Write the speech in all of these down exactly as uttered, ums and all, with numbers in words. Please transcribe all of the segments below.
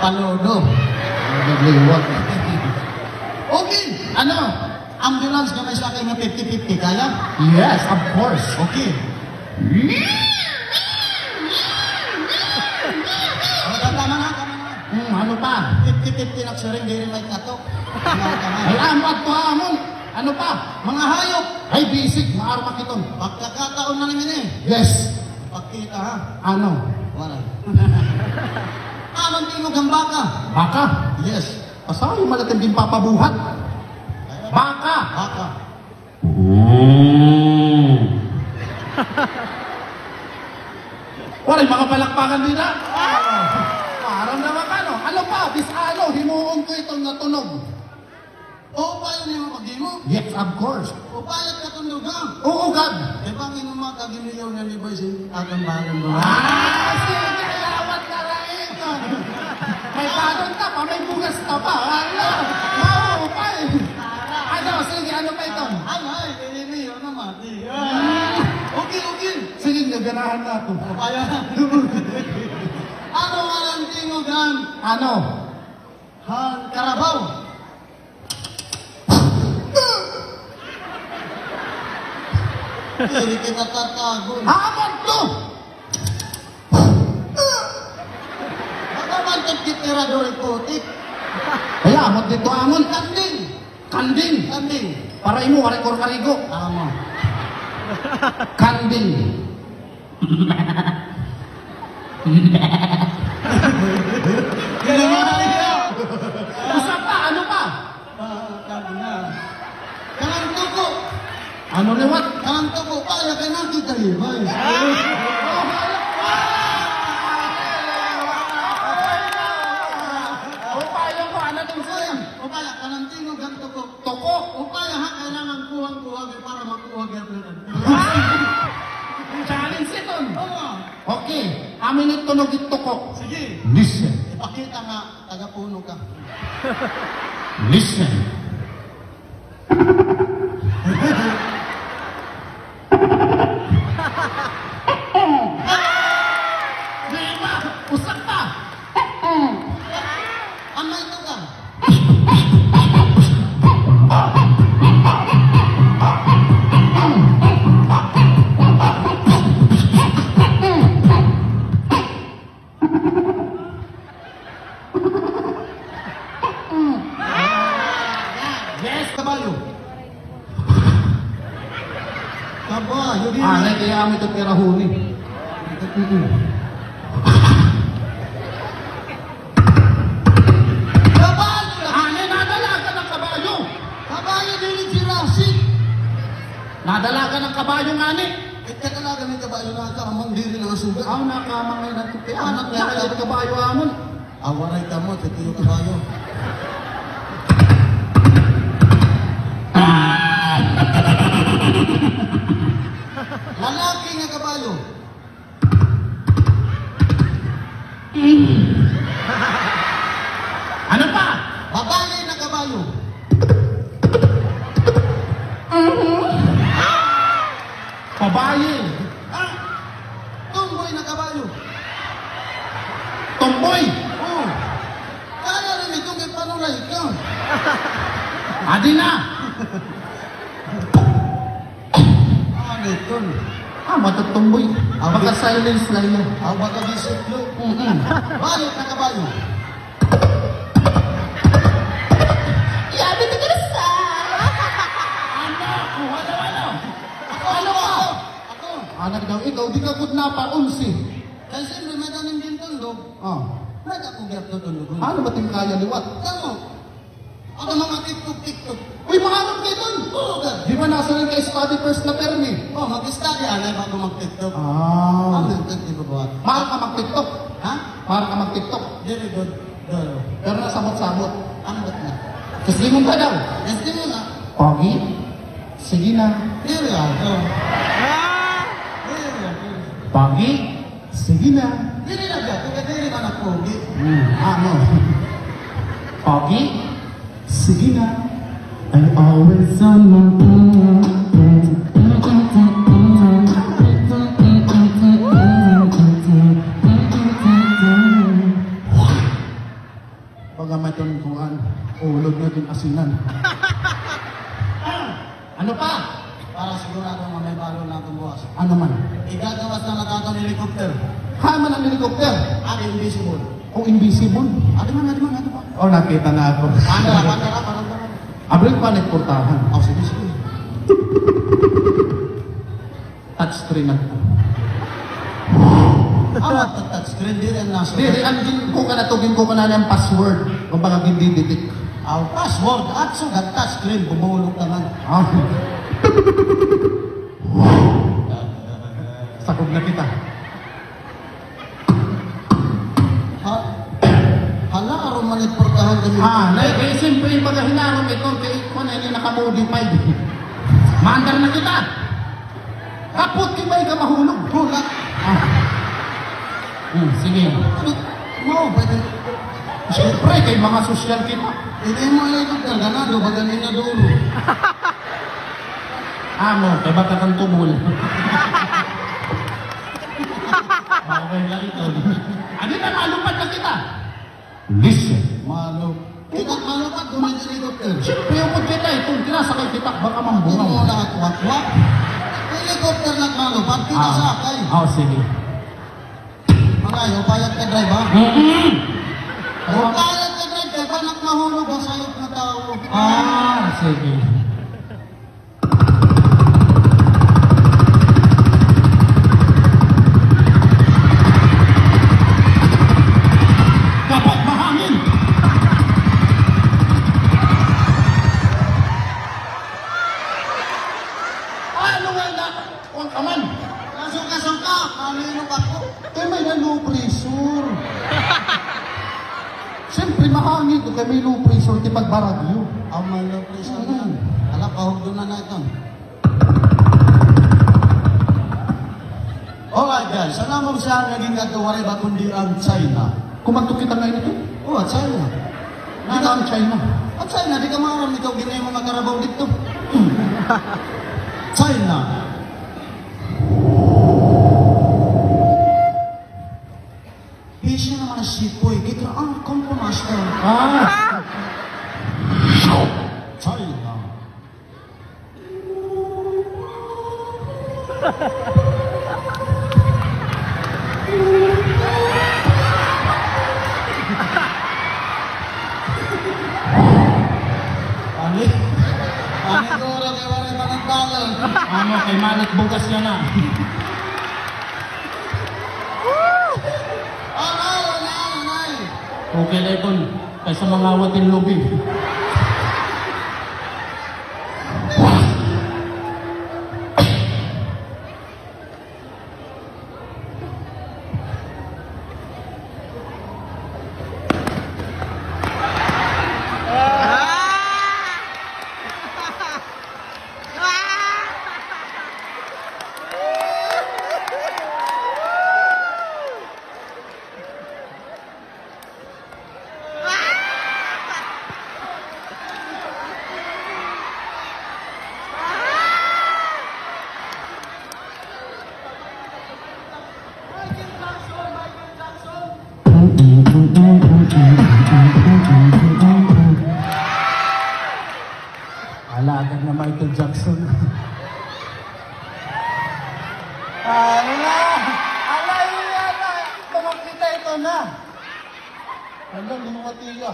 Paludo. Nagliwat. Okay. Ano? Ambulance nga may sakay nga fifty fifty, kaya? Yes, of course. Okay. Oh, tama na, tama na. Hmm, ano pa? Fifty fifty na siring, diri may katok. Ay, amo adto amon. Ano pa? Mga hayop. Ay, bisig, maarma kiton. Pagkakataon na naman eh. Yes. Pagkita, ha? Ano? Wala. Ano an tingog han baka? Baka? Yes. Pasayo man natin ginpapabuhat. Baka. Baka. Mm. Waray mga palakpakan dida. Parang naman ano. Ano pa? Bis ano, himuon ko iton nga tunog. Upaya niyo maghimo? Yes, of course. Upaya ka tun, Dugong? Oo, gad. Kay bangin mo makagimiyaw na ni Boy sin akon bahalan mo. Ah, sige, lawat na lain. May balon ka pa, may bugas ka pa. Hala, maupay. Ano, sige, ano pa iton? Ano, ay, kinimiyaw naman. Di. Okay, okay. Sige, gaganahan na ako. Upaya. Ano nga an tingog han? Ano? Han karabaw. Diri kita tatago. Amon to! Baka man tagkitira duri putik. Ay, amon dito, amon. Kanding. Kanding. Kanding. Para imo, waray kor karigo. Amo. Kanding. Usa pa, ano pa? Ah, tama na. Kanang tuko. Ano liwat? Kanang tuko, paya ka na kita, Levi's. Upaya ko, ano tong sa'yo? Upaya, kanang tingog han tuko. Tuko. Upaya ha, kailangan kuhang-kuhag para makuha gyapon. Challenge iton. Oo. Okay, amin it tunog it tuko. Sige. Listen. Ipakita nga taga-puno ka. Listen. Lima, usa pa. Amay ito ka. Yes, kabayo. Kabayo, di. Ah, na kaya kami ito pirahon eh. Kabayo na. Ano, nadalagan an kabayo? Kabayo, diri Jurassic. Nadalagan an kabayo ngani. It kadalagan it kabayo nakaamang diri na sugat. Aw, nakaamang ngay-an. Anak niya, it kabayo amon. Aw, waray kamo, titiyo kabayo. Lalaki nga kabayo. Ano pa? Babaye na kabayo. Babaye. Ha? Tomboy na kabayo. Tomboy? Oo. Kaya rin ito kay panulay ka. Adi na. Ano ito? Ah, matutumboy. Ah, baka silence lang yan. Ah, baka bisip, no? Mm-mm. Bayot na kabayo. Yabi na ka na sa. Ano? Wala, wala. Ako, ano ako, ako. Anak daw, ikaw, di ka gud napa, unsi. Kay siyempre, may tanim din tundog. Oh. May takog yak na tundog. Ano ba ting kaya liwat? Tama. Ako mga TikTok, TikTok. Uy, maharap kayo dun. Oo, ka. Di ba nasa rin ka study first na permi? Oh, mag-study, anay ba ako mag-TikTok? Ah. Ano yung TikTok ba? Mahal ka mag-TikTok? Ha? Mahal ka mag-TikTok? Diri, good. Dolo. Pero nasabot-sabot. Ambot na. Tapos lingon ka daw. Yes, lingon na. Pogi? Sige na. Diri ako. Diri ako. Pogi? Sige na. Diri na ba? Kaya diri man ako pogi. Hmm, ano? Pogi? Sige na. I always on my phone. Pagka may tuntuan, ulod nga gin-asinan. Ano pa? Para sigurado nga may balon na itong buwas. Ano man? Igagawas na naton an helicopter. Ha, man an helicopter? An invisible. O, invisible? Adi man, adi man, adi man. O, nakita na ako. Ano, ano, ano, ano, ano? Abri ko an portahan. O, sige, sige. Touchscreen na. Ah, touchscreen, diri an nasa. Diri, an gin-, kuan na to, gin-, kuan na an password. Kumbaga, gin-detect. Aw, password, at sugad touchscreen, bubulog ka man. Ah. Sakog na kita. Ha? Hala, aron man it portahan kami. Ha, na, kay siyempre, baga hinarom ito, kay kuan na ini naka-modify. Maandar na kita. Kapot, kay may ka mahulog. Hula. Ah. Hmm, sige. Ano? Mao, pwede. Siyempre, kay mga sosyal kita. Hindi mo alam kung ganado, baga ni naduro. Amo, kay baka kang tubol. Okay, ganito. Adi na, malupad na kita. Listen. Malo. Kita malupad, duman sa helicopter. Siyempre, yung kung kita, itong kinasakay kita, baka mambungaw. Ito na, kwak-kwak. Helicopter na malupad, kita sakay. Ah, sige. Mangayo, payat ka drive, ha? Mm-mm. O, payat ka drive, kay panak mahulog, ha, sayop na tao. Ah, sige. Dapat mahangin. Ano nga na? Kuwan ka man. Nasuka-suka, malino ba ko? Kay may na low pressure. Siyempre, mahangin ko kay may low pressure, ti pagbaragyo. Aw, may low pressure na. Mm. Ala, pahugdo na na ito. Alright, guys. An amon siya nga gingadto, waray ba kundi an China. Kumadto kita ngay-an ito? O, an China. Nano an China? An China, di ka maaram, ikaw ginay mo nga karabaw dito. China. Busy naman an sipoy. Kita, ah, Kung Fu Master. Ah. China. Ani? Ani ko ra kay waray panagbalan. Ano, kay manok bugas niya na. Anay, anay, anay. Okay na iton. Kaysa mangawat in lubi. Alagad na Michael Jackson. Ano na? Ala, ala, ala. Tumakita ito na. Hala, liwat iya.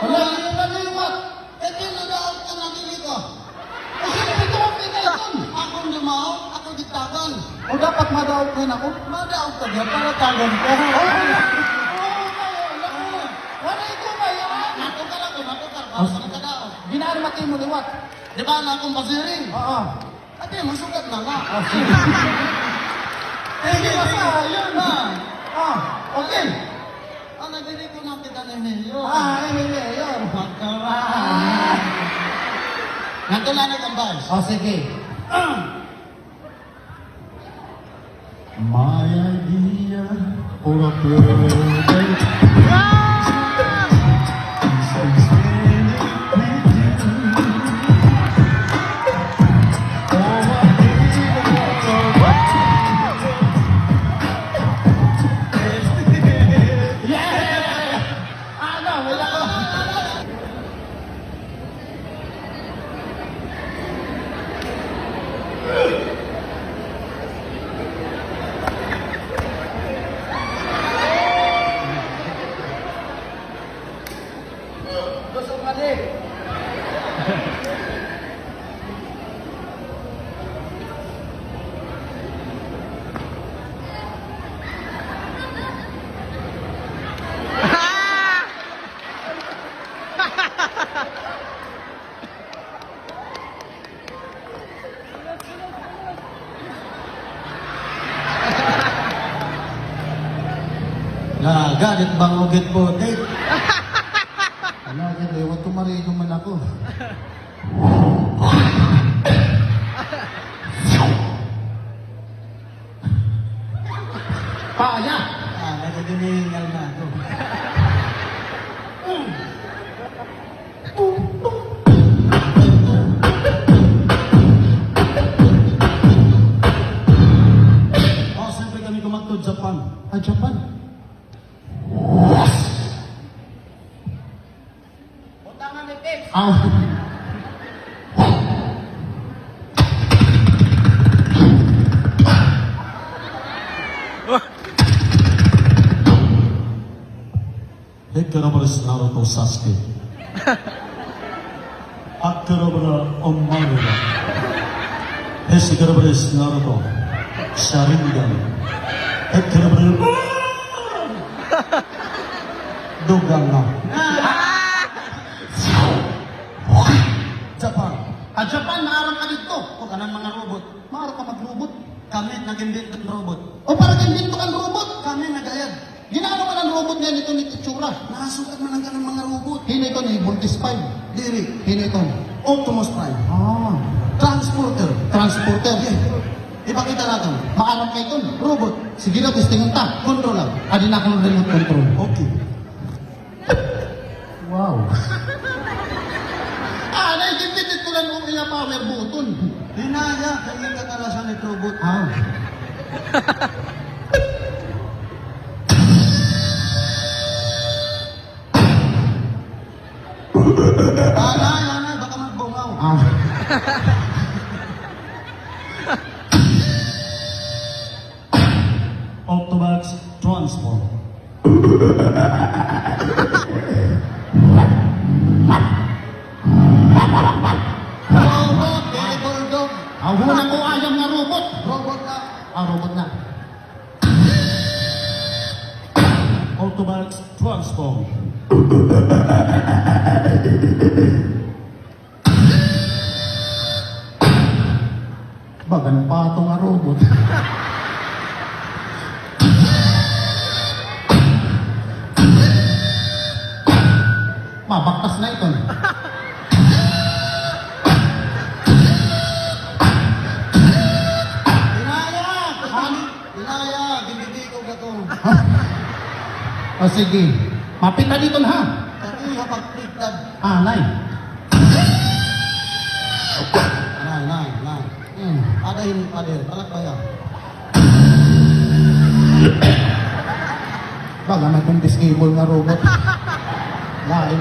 Hala, liwat, liwat. Kay nadaog ka na, dili ka. O, siyempre, tumakita iton. Ako an dumaog, ako gitagan. O, dapat madaog man ako. Madaog ka diyan para tagan ka. O, wala, wala, wala. Wala ito ba yan? Natukar ako, natukar. Para sa kadaog. Ginaan mati mo liwat. Di ba, na akong basiring? Oo. Ate, masugat na nga. Ah, sige. Sige, sige. Ayun na. Ah, okay. Ah, nagdidiko na kita ni Mayor. Ah, ni Mayor. Magkara. Ah. Nagkalanig ang vice. Oh, sige. Ah. My idea for a perfect is to spend it with you. Oh, I did it all. Ah, galit bang ugit putik? Ala, gani, huwag ko marigo man ako. Paya! Ah, nagaganingal na ako. Oh, siyempre kami kumadto, Japan. Ah, Japan. Butangan ni Pips. Ah. Hikarabaris Naruto Sasuke. Akurabara Omarura. Hikarabaris Naruto Sharingan. Hikarabara Dugang na. Japan. Ah, Japan, maaram ka didto. O, kanan mga robot. Maaram ka mag-robot. Kami nag-imbento hin robot. O, para nag-imbento ka hin robot? Kami nag-ayad. Gin-ano man an robot nga ini, ito, it itsura? Nasugad man an kanan mga robot. Hin-o ito, ni Voltes five? Diri. Hin-o ito? Optimus Prime. Ah. Transporter. Transporter. Sige. Ipakita naton. Maaram ka iton? Robot. Sige daw, testingon ta. Control la. Adi na akon remote control. Okay. Wow. Ah, naiintindihan ko lang kung iya power button. Hinaya, kay kakarasan ni robot. Ah. Anay, anay, baka magbungaw. Ah. Octobox transform. Robot, dili bulldog. Aw, huna ko ayam nga robot. Robot na. Ah, robot na. Autobots transform. Bagan pato nga robot. Mabaktas na iton. Inaya! Inaya! Ginbibikog ako. Ha? O sige. Mapita didto ha. Kami ha pagpigtad. Anay. Anay, anay, anay. Hmm. Ada hin, ada hin. Balak ba yan? Baga may kung disable nga robot. Lain